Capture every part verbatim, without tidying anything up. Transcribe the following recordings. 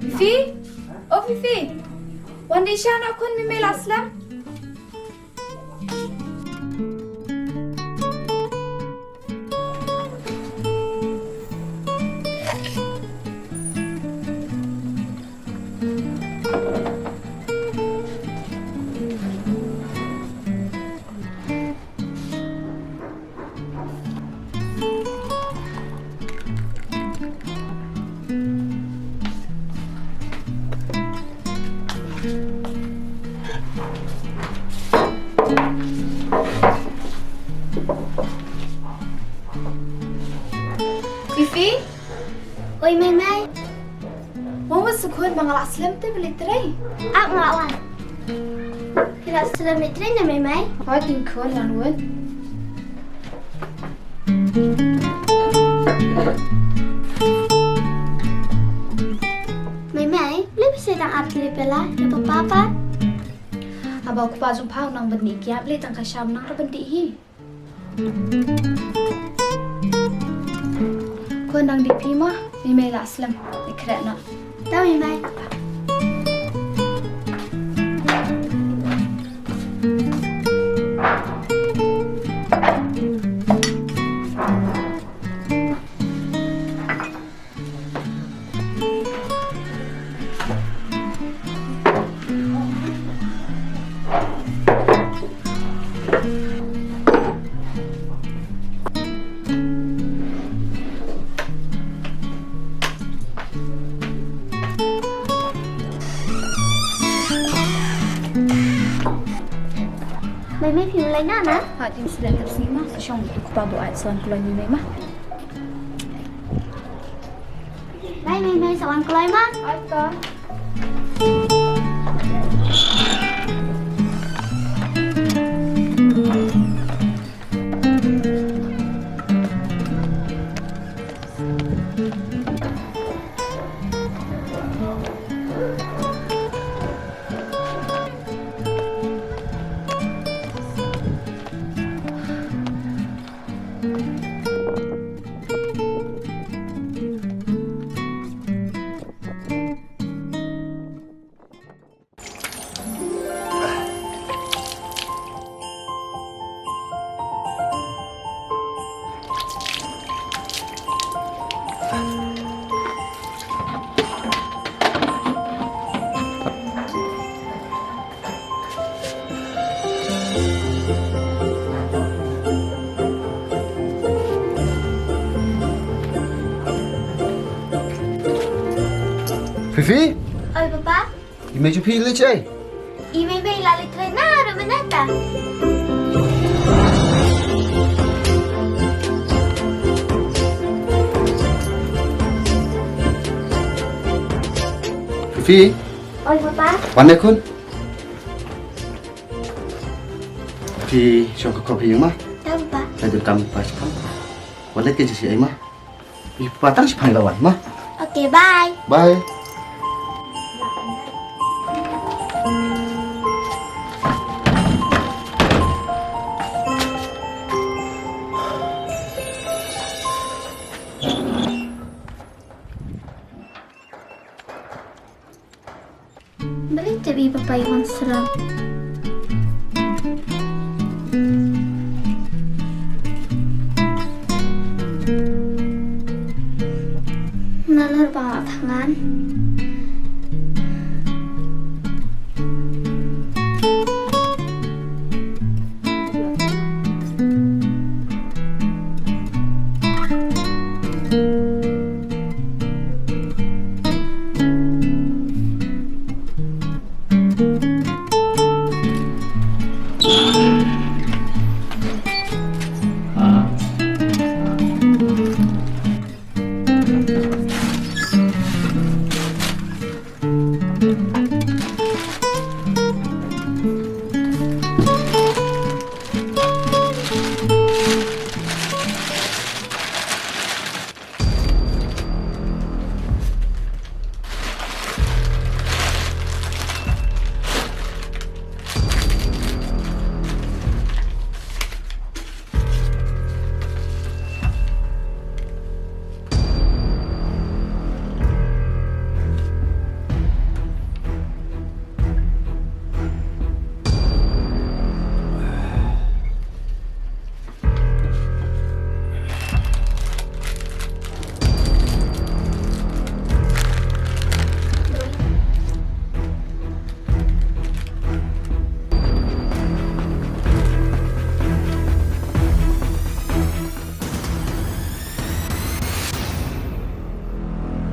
Fifi? O Fifi? Wan dih sha noh khun, mei mei la slem. Fifi? Oi, Mei Mei. Mo mo shu khun, ba nga la slem te ba leit trei. Ap nga la wan. Phi la slem leit trei ne Mei Mei? Hooid khun, ngan wan. Mei Mei, balei phi sa dang ap jingïapela ïa papa pat? Haba u kpa jong pha u nang ban dih kiad, balei tang ka sham nang ra ban dih hi. Khun, nang dih phi mo, Mei Mei la slem, dih khreh noh. To Mei Mei. Mei Mei, phim lei na na? Ha, phim shu leit tang sngi ma, sa shong u kpa buaid, sa wan kloi Mei Mei ma. Bye Mei Mei, sa wan kloi ma. Bye ka. Fifi? Oi, Papa. I Mei jong phi i leit shaei? I Mei Mei i la leit trei na ruh mynta. Fifi. Oi, Papa. Wan dei khun. Phi shong ka khop hi ma? Tam, Papa. Ka dur kam pa shpang. Wan leit ka jingsiai ma. Ïa papa tang shipang la wan ma. Okay, bye. Bye. Balei te i papa i wan sra? Nalor ba nga thngan.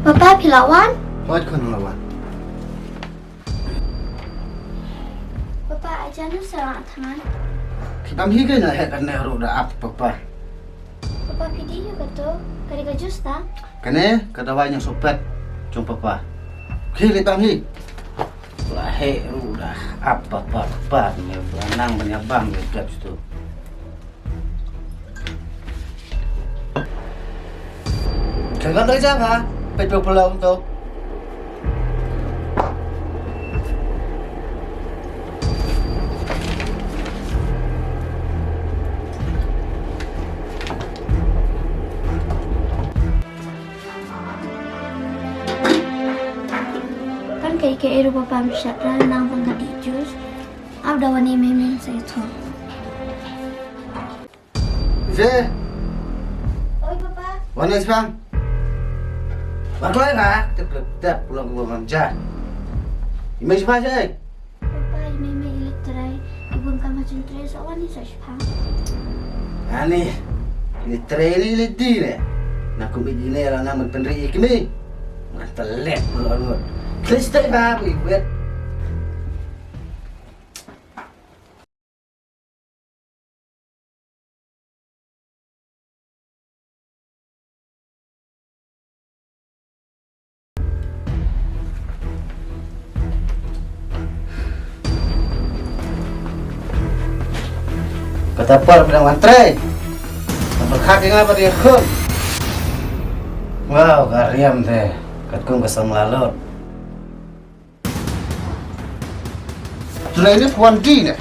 Papa, phi la wan? Wat khun la wan. Papa, ajan nu sarang athangan. Ki bam hi kane he kane ruh da ap papa. Papa, phi dih ïa kato, ka dei ka juice ta? Kane ka dawai ñiang sopet jong papa. Ki leit bam hi. La he ruh da ap papa, papa me ba nang ban ïa bam ïa pep tu. Kan kan doi jam ha, peit peit pulong tu. Kan kai ke eru papa mshat ra nang bang ka dih juice. Au da wan i mei mei sa i thong. Ze. Oi, Papa. Wan nai sbang. Wan kloi ba. Tep tep tep pulang ke bawah manja. I mei sbang je. Papa, i mei mei i leit trei. I bun kam ha jingtrei sa wan i sa sbang. Ani. I leit trei ni i leit di ne. Na kum i di ne la nang men penri i kemi. Ngan telet pulang ngut. Klis tei ba i wet. Kata por pdeng wan trei. Nampak kaki ngapa dia khun. Wow, kariam teh. Katkum kesem lalut. Tunai ni puan di ne.